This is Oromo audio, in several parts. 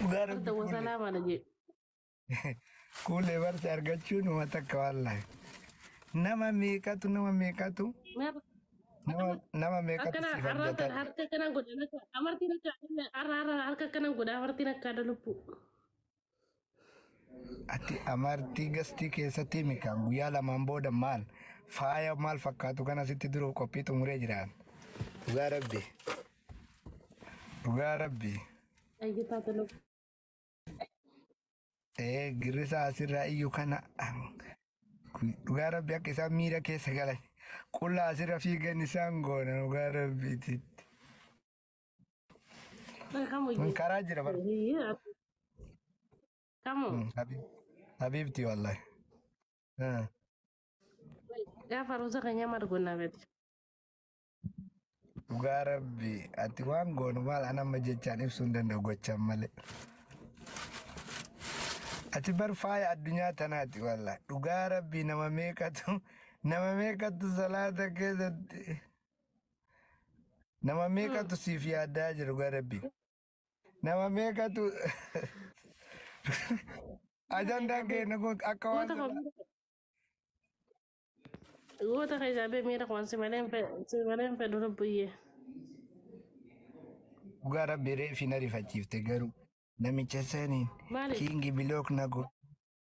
Dhugaa rabbi Farda kuulee. wasalaa na jee. Kuulee barsi argachuun uma takka wallahi. Nama meeqatu nama meeqatu nama meeqatu Akkana siif har'a abdataa. harka akkanaan godhan akka amartiin akka har'a har'a harka akkanaan godha amartiin akka adda lubbu. Ati amartii gastii keessatti mikaan guyyaa lamaan booda maal faaya maal fakkaatu kana sitti duruuf qophii xumuree jiraan. Dhugaa rabbi. Dhugaa rabbi. Ayyataa lubbu. Ee girrisaa asirraa iyyuu kana dhugaa rabbi akka isaan miira keessa galan qullaa asirra fiigan isaan goona dhugaa rabbiiti. Kamu Karaa jira bara. Kamu Habiibti wallahi. gaafa aruusa keenyaa maal goonaa beeti. Dhugaa rabbi ati waan goonu maal an amma jechaan ibsuu hin danda'u gochaan malee. Ati bar faaya addunyaa tanaati wallahi. Dhugaa rabbi nama meeqatu nama meeqatu salaata keessatti nama meeqatu siif yaaddaa jiru dhugaa rabbi. Nama meeqatu ajandaan keenya kun akka waan Goota goota keessaa bee miira waan si malee hin fedhu lubbuyyee. Dhugaa rabbi reefi na rifachiifte garuu namicha saniin Maaliif? kingi bilook na go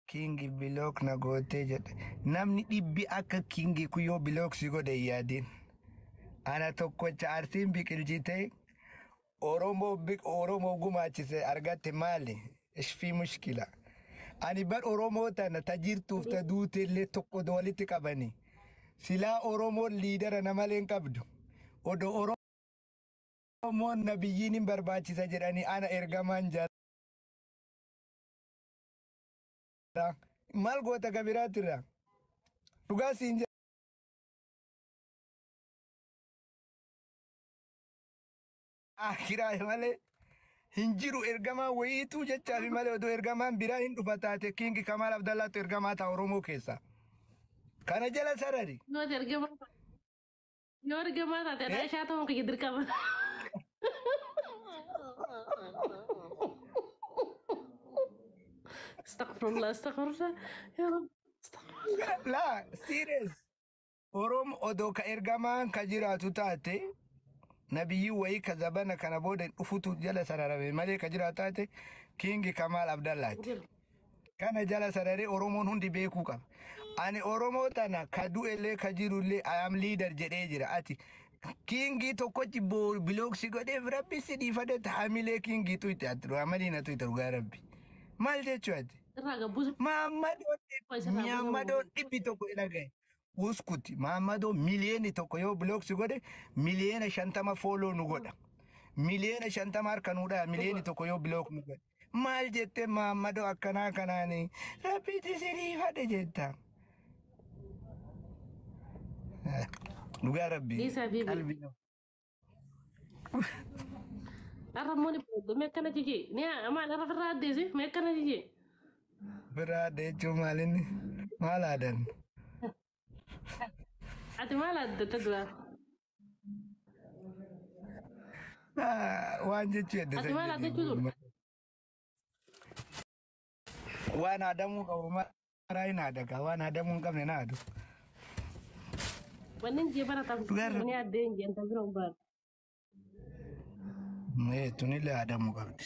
kingi bilook na gootee jedhe namni dhibbi akka kingi kun yoo bilook si godhe hin yaadin. Ana tokkocha arsiin biqilchitee Oromoo Oromoo gumaachise argatte maali? Ishfii mushkila. Ani bar Oromoo tana ta jirtuuf ta duute illee tokko walitti qabani. Silaa Oromoon liidara namalee hin qabdu. Odoo Oromoon nabiyyiin hin barbaachisa jedhanii ana ergamaan jala. Maal goota gabiraatirra? Dhugaa siin jedha. Akiraa malee hin jiru ergamaa wayiituu jechaafi malee odoo ergamaan biraa hin dhufa taate Kingi Kamaal Abdallaatu ergamaa ta'a Oromoo keessa. Kana jala sarari. Yoo ergamaa yoo ergamaa taate Raashaa ta'uun kiyya dirqama. Astaghfirullah astaghfirullah yaa Rabbi astaghfirullah. Laa serious. Oromoo odoo ka ergamaan ka jiraatu taate nabiyyi wayii ka zabana kana booda dhufutu jala sararame malee ka jiraatu taate Kingi Kamaal Abdallaati. Kana jala sararee Oromoon hundi beekuu qaba. Ani Oromoo tana ka du'ellee ka jirullee I am leader jedhee jira. Ati kingii tokkochi bilooksi godheef rabbi si dhiifate hamilee kingiitu itti ati amalii natu itti dhugaa rabbi. Maal jechuu ati? Irraa gabbuusa Maammadoon dhibbi tokko dhagaye. Uskuti Maammadoo miliyoonni tokko yoo bilooksi godhe miliyoona 50 fooloo nu godha. Miliyoona 50 harka nu dhaha miliyoonni tokko yoo bilook nu godhe. Maal jettee Maammadoo akkanaa kanaani rabbiitti si dhiifate jetta. Dhugaa rabbi. Dhiisaa bibi. Qalbii nama. Har'a immoo ni bareeddu. Mee akkana jijji. Ni maal har'a ofirraa addeessi? Mee akkana jijji. Biraa adda jechuun maalinni maal aadan? Ati maal addatta dura? Waan jechuu edda Ati maal addachuu turte? Waan aadamuu qabu maraa hin aadaga waan aadamuu hin qabne na aadu. Wanni jee barataaf ni addee hin jeen tabbira hin baatu. Tunillee aadamuu qabdi.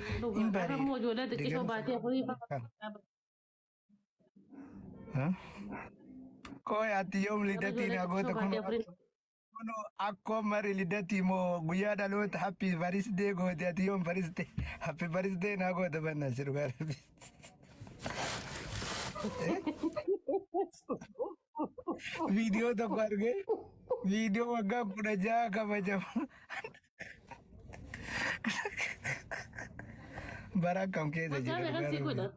Hin Har'a immoo ijoollee xixiqqoo baatee afurii bareeda. Kooy ati yoom lidatii na goota kun akkoo mari lidatii moo guyyaa dhaloota happy birthday goote ati yoom birthday happy birthday na goota banna si dhugaa rabbi. Viidiyoo tokko argee viidiyoo waggaa 16 kabajamu. Bara akkam keessa Waggaa jira meeqan dhugaa sii rabbi. godha?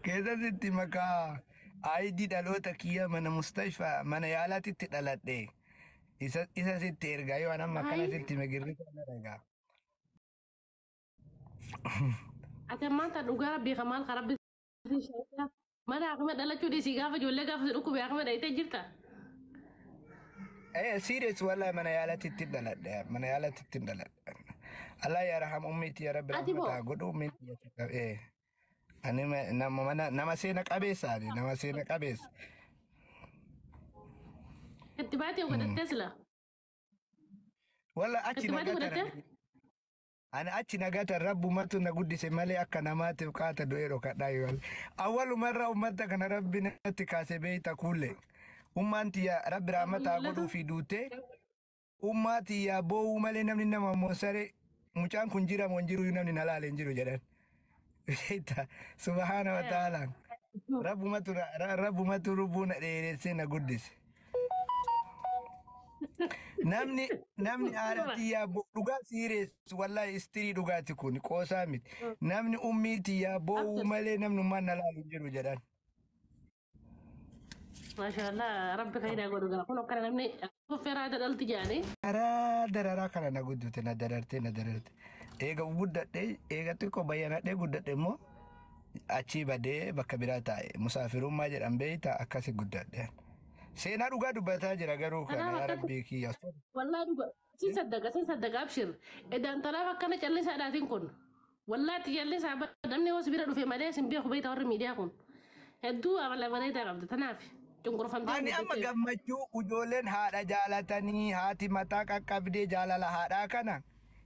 Keessatti maqaa ID dhaloota kiyya mana Mustashfaa mana yaalaatitti dhaladhe. Isa sitti ergaa yoo anamma akkana sitti migirri kana dhagaa. Ati ammaan tan dhugaa rabbii kan maal kan rabbi mana akkuma dhalachuu dhiisii gaafa ijoollee gaafa si dhukkube akkuma dhayitee jirta. Serious wallahi mana yaalatti ittiin dhaladhe. Mana yaalatti ittiin dhaladhe. Allah ya raham ummiiti ya rabbi Ati moo? rahmata godhu ummiiti. Ani nama mana nama seena qabeessa ani nama seena qabeessa. Kittibaatii godhattee sila. Walla achi Kittibaatii nagatan godhattee? ani achi nagatan rabbumatu na guddise malee akka namaatiif qaata du'ee dhokadhaa yoo awwalumarra ummata kana rabbi natti kaase beeyta kuule ummaan tiyya rabbi rahmataa godhuu fi duute ummaa tiyya boo'uu malee namni nama moosare mucaan kun jira moo hin jiru namni na laale hin jiru jedhan beeyta subhaana wa ta'aalaan rabbumatu rabbumatu lubbuu na dheeressee na guddise. Namni haadha tiyyaa dhugaa siirees wallahi istirii dhugaati kun qoosaa miti. Namni ummii tiyyaa boo'uu malee namni ummaan na laalu hin jiru jedhan. Maashaallah rabbi faayidaa godhu gaa kun akkana namni uffeeraa dhalti jaanii. Karaa dararaa kana na guddute na dararte na dararte. Eega guddadhe eega xiqqoo bayyanadhee guddadhe immoo achii badee bakka biraa taa'e musaafirummaa jedhan beeyta akkasi guddadhe. Seenaa dhugaa dubbataa jira garuu kana Kanaaf yaa akkatti rabbii kiyya. Wallaa dhuga sin saddaqa sin saddaqa abshir. Edaan talaaf akkana callisaadhaatiin kun. Wallaatti callisaa namni hoos bira dhufe malee sin beeku beekta warri miidiyaa kun. Hedduu amala bareedaa qabda tanaaf cunqurfamtee Ani amma guddatte. Gammachuu ijoolleen haadha jaalatanii haati mataa qaqqabdee jaalala haadhaa kana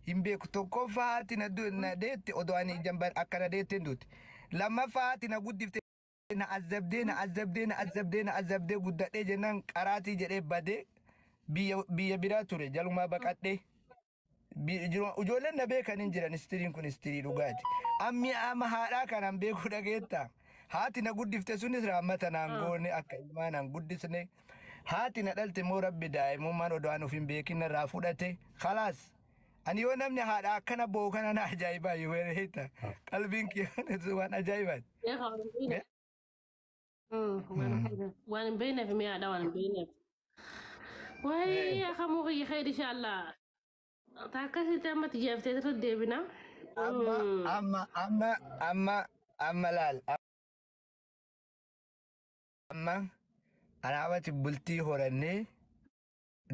hin beeku. Tokkoffaa haati na na deette odoo ani ijaan akka na deette hin duute. Lammaffaa haati na guddifte na azabdee na azabdee na azabdee na azabdee guddadhee jennaan qaraatii jedhee badee biyya biraa ture jalumaa baqadhee. Ijoolleen na beekan hin jiran istiriin kun istirii dhugaati. Ammi amma haadhaa kanaan beekuu dhageetta. Haati na guddifte sunis raammata naan goone akka ilmaa naan guddisne. Haati na dhalte immoo rabbi daa'imummaan odoo an of hin beekin narraa fudhate. Khalaas. Ani yoo namni haadha akkana boo'u kana na ajaa'ibaa yoo beekta. Qalbiin kiyya waan ajaa'ibaati. Waan hin beekneef mi'aadha waan hin beekneef. Waayee akamuu kiyya khayr inshaallaa. Takkasitti amma xiyyeeffatee irra deebina. Amma amma amma amma amma laal. Amma anaafati bultii horannee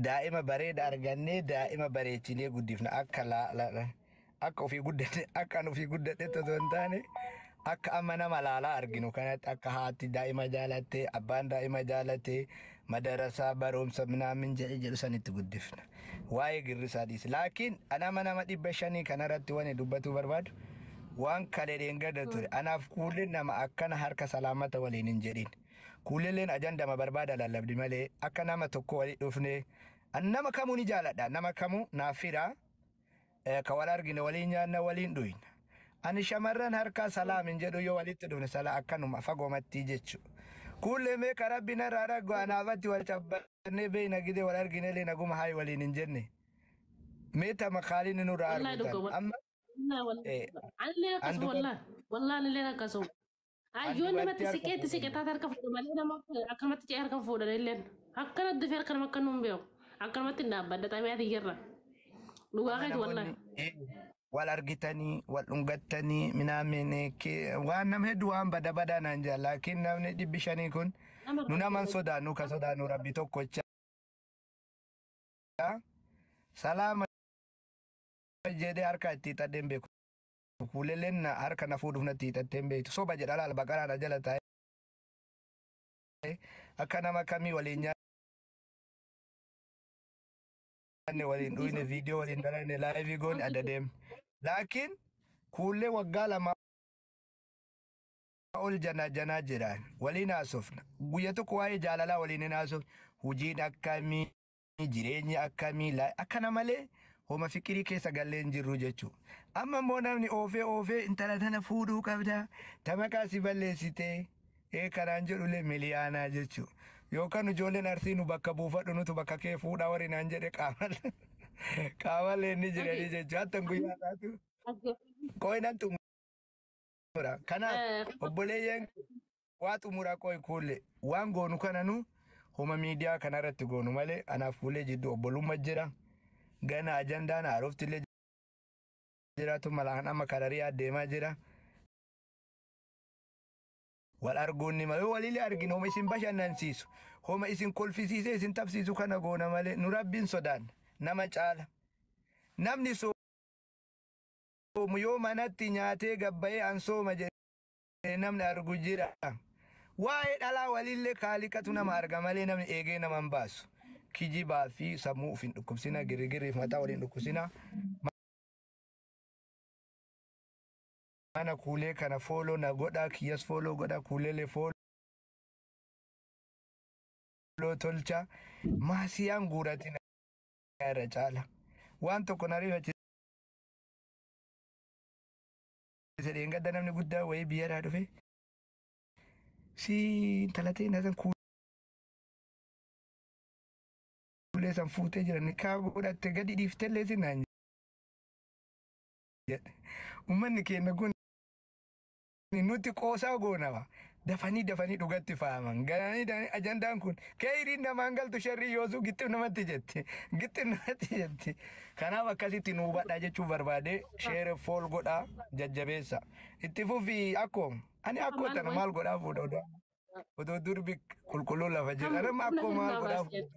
daa'ima bareeda argannee daa'ima bareechinee guddifna akka akka ofii guddate akka an ofii guddadhetti osoo hin taane akka amma nama laalaa arginu kanatti akka haati daa'ima jaalatte abbaan daa'ima jaalatte madarasaa barumsa minaamin jedhe jedhu sanitti guddifna. Waa'ee girrisaa dhiisi. Laakiin anama nama 500 kanarratti wani dubbatuu barbaadu waan kalee dheengadda ture. Anaaf kuulleen nama akkana harka salaamata waliin hin jedhin. Kuulleen ajandama barbaada lallabdi malee akka nama tokko walii dhufne an nama kamuu ni jaaladha. Nama kamuu naaf fira. Ka wal argine waliin nyaanna waliin dhuyna. Ani shamarran harkaa salaam hin jedhu yoo walitti dhufne sala akkanuma fagoomatti jechu. Kuullee mee ka rabbi narraa dhaggu anaafatti wal cabbannee beeyna gidee wal argine illee naguma haayi waliin hin jenne. Mee tama kaaliin nurraa Wallaahi argutan. dhuga Amma wallaahi anillee an akkasuma wallaahi wallaahi anillee akkasuma. An Ayyoon namatti dubartii harka siqeetti fuudhan. siqe taate harka fuudha malee nama akkanumatti ce'ee harka fuudhan illeen akkana dafee harka nama akka nuun beeku akkanumatti hin dhaabbadha xabiyaa tiyyarra. Dhugaa Amma keeti wallaahi. namoonni wal argitanii wal dhungattanii minaamin waan nama hedduu waan bada badaa naan jira laakiin namni 500 kun Nama nu naman sodaannu ka sodaannu rabbi tokkocha salaama jedhee harka itti hiixadhee hin beeku. Kuulelleen harka na fuudhuuf natti hiixattee hin beektu. Soba jedha laal baqaraa na jala taa'ee akka nama kamii waliin nyaanne waliin dhuyne viidiyoo waliin dalanne laayivii goone adda deemne. Laakiin kuullee waggaa 2 ol janaa janaa jedhaan waliin haasofna. Guyya tokko waa'ee jaalalaa waliin hin haasofne. Hojiin akkamii jireenyi akkamii akkana malee homa fikirii keessa gallee hin jirru jechuudha. Amma immoo namni oofee oofee intala tana fuudhuu qabda. Tamaqaa si balleessitee kanaan jedhullee miliyaanaa jechuudha. Yookaan ijoolleen arsii nu bakka buufadhu nutu bakka kee fuudhaa warri naan jedhe qaamallee ni jiranii jechuudha. Hatta guyyaa taatu qo'inan xumura. Kanaaf obboleeyyan waa xumura qo'i kuulle waan goonu kana nu homa miidiyaa kanarratti goonu malee anaaf kuullee jidduu obbolummaa jira. Gana ajandaan haaroftillee jiraatu malaan amma kararii adeemaa jira. Wal arguun ni malee walillee arginu homa isin bashannansiisu homa isin kolfisiisee isin tapsiisu kana goona malee nu rabbiin sodaan nama caala. Namni soomu yoo manatti nyaatee gabbayee an sooma jedhee namni argu jira. Waa'ee dhalaa walillee kaaliqatu nama arga malee namni eegee nama hin baasu. Kijibaa fi sammuu of hin dhukkubsina, girigiriif mataa waliin dhukkubsina. Mana kuulee kana follow na godhaa, kiyyas follow godhaa, kuuleelee follow tolcha. Maasiyaan guuratina irra caala. Waan tokko na rifachiise, dheengadda namni guddaa wayii biyyarraa dhufe. Si intala ta'e san kuulee san fuutee jiran kaa godhatte gadi dhiiftellee si naan jedhe. Uummanni keenya kun nuti qoosaa goonawa. Dafanii dafanii dhugatti faaman. Gananii dafanii ajandaan kun keeyriin namaan galtu sharrii yoosuu gixxim namatti jetti. Gixxim namatti jetti. Kanaaf akkasitti nu hubadhaa jechuun barbaade share follow godhaa jajjabeessa. Itti fufi akkoo ani akkoo tana maal godhaa fuudha odoo. Odoo durbi qulqulluu lafa jira. Nama akkoo maal godhaa fuudha.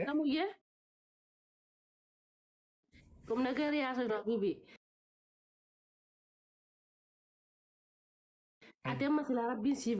Namuyyee. ቁም ነገር የያዘ ነው ቢቢ ati amma silaa rabbiin siif